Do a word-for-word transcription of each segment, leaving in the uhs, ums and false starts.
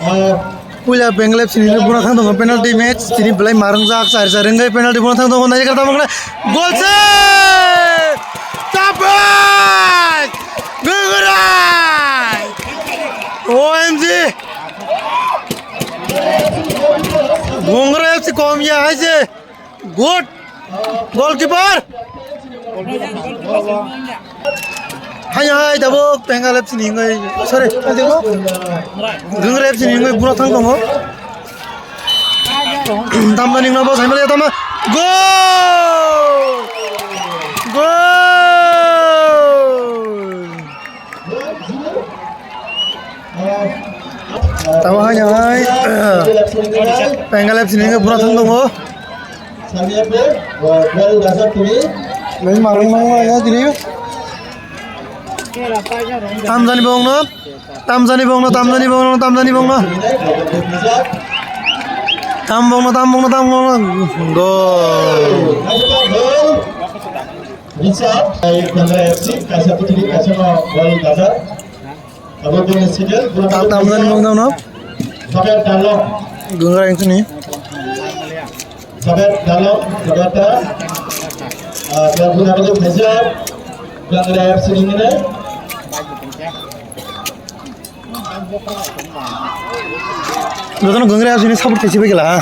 Puila Bengal F C ni buna thang tongo penalty match, tini belai marung jak, char char wngwi penalty buna thang tongo, naikha tamo khe gol se! Tapai! Gungrai! O M G! Gungrai F C kom ya hai se! Good. Goalkeeper. Hai hai, tabuk Bengal F C ni wngwi, sorry, Gungrai F C ni wngwi buna thang tongo. Tamda ning no bo saimali tama. Goal! Goal! Tamo hai hai. Bengal F C ni bura thang tongo. Nini marung marung ya tini. Tamjani bongno, tamjani bongno, tamjani bongno, tamjani bongno. Tam bongno, tam bongno, tam bongno. Gol. Richard, ai Gangrai F C, kaisa putri, kaisa no gol dajak. Abo bini single, Tam, tam, tam, tam, tam. Jaber Dalok. Gangrai F C ni. Jaber Dalok, Jaber ta. Ah, Jaber Dalok, Gangrai F C ni. Jotono Gangrai F C ni support khaisi bai gela ha.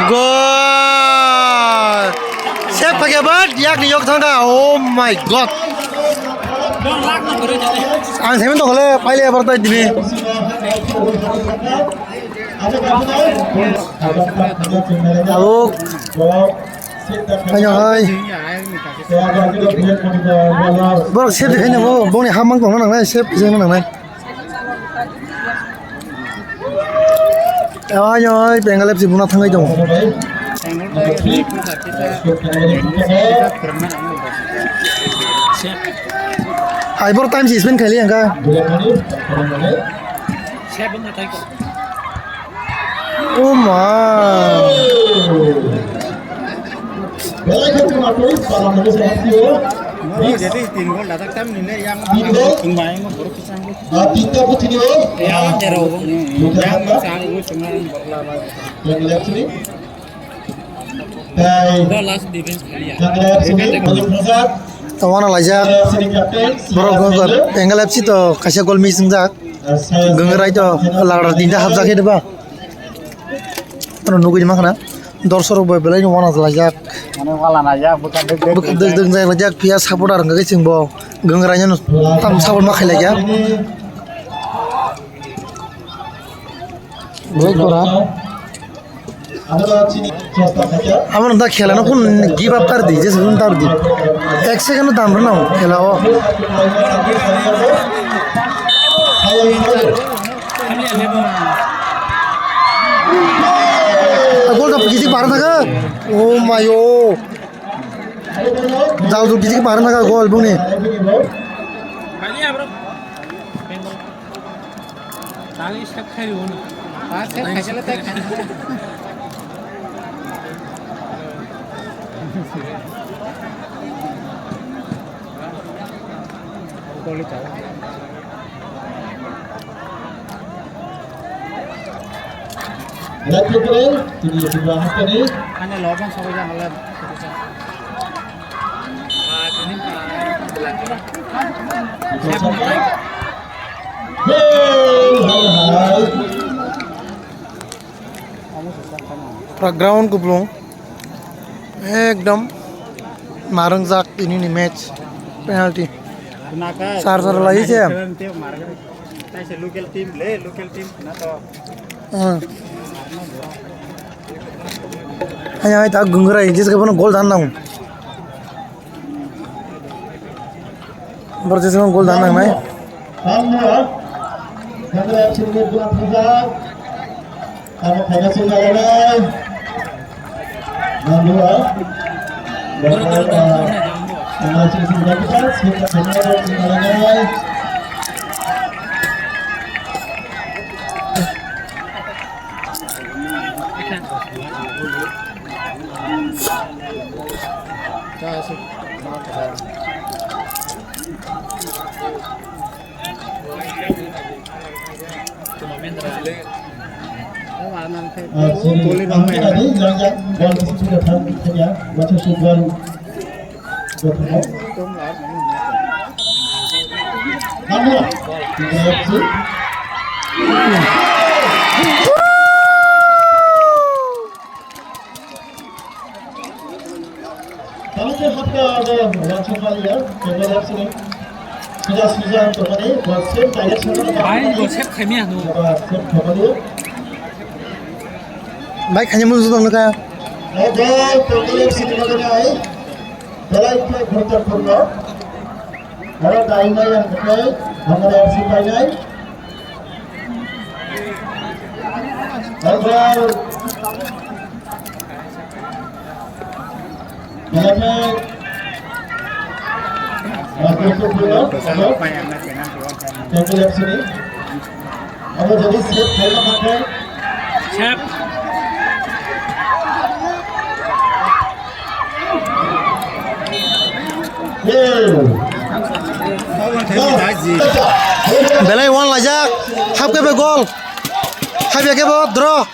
Gol! Sep pakai bat, yak ni yok thangka. Oh my God! Ang semen tokole paile abar tai dini. Abo. Hai hai. Borok sep de khaina bo, bongni hamang tongna nangnai, sep khaina nangnai. Ayoi, Bengal F C buna thangwi tongo. Hai, boro time si spend khaili angka. Oh ma. Belai khe tongma twi, pala mani se hapsio. Jadi tin gol dadak tam nile yang tin gol. Tungma yang borok pisang. Ah, tinta putri ni, oh. Yang jero. Yang sang gue sebenarnya borok lama. Yang left sini. Dai. Udah last defense kali ya. Yang left sini, Bajul Prasad. Tawana laijak. Left sini captain. Borok Bengal F C to kaisa gol missing jak. Gangrai to ladar tinta hapjak he ba. Ano nugui ma khana. Dorsorok bai belai no wana laijak. Mane wala na ya, buka dek dek. Buka dek dek jai laijak, phiya supporter hwnkha khe chwng bo Gangrai no tam support ma khai laikya. Belai kora. Amo no da khela no kun give up kar di, jese kun tar di. Ek second no dam rwna khela o. Gol da kisi bar thaka. Oh my oh. Jal jal kisi bar thaka gol buni. Red Triple, tini Tripura Hasteni. Ano lobang sobo jang le. Hey, hai, hai. Pura ground kuplung. Ekdom marung jak ini ni match penalty. Sar sar lai se. Taise local team le, local team na to. Hmm. Hanya ai ta Gungrai jis ke bono gol dan nang. Borok jis ke bono gol dan nang nai. Tamo khaina sung jalanai. Nangbuwa. Nangbuwa. Nangbuwa sung jalanai. Tamte hapka abo wansukmaliya, Bengal F C ni. Suja suja tongmani, ba same direction ni. Ai, bo sep khaimya no. Ba sep khaimaliya. Bai khaimya musu tong naka. Abo Bengal F C ni maganai. Belai khe guruttopurno. Oro dainai ang khe, Bengal F C painai. Abo Sep. Belai wan laijak, hap khe be gol, hap ya khe bo draw.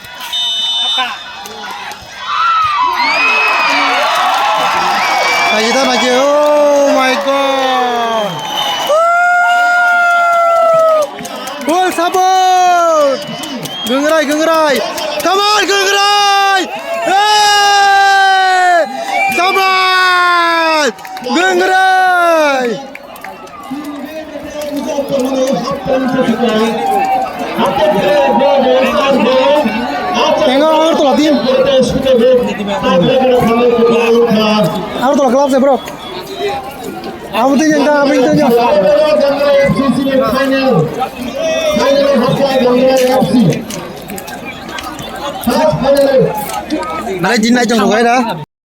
Naiji da naiji, oh my God. Gol sabot. Gungrai, gungrai. Come on, gungrai. Hey! Come on. Gungrai. Tengo Agartala team. Agartala club se bro. Abo team yang dah, abo team yang. Nai jin nai jong gai da.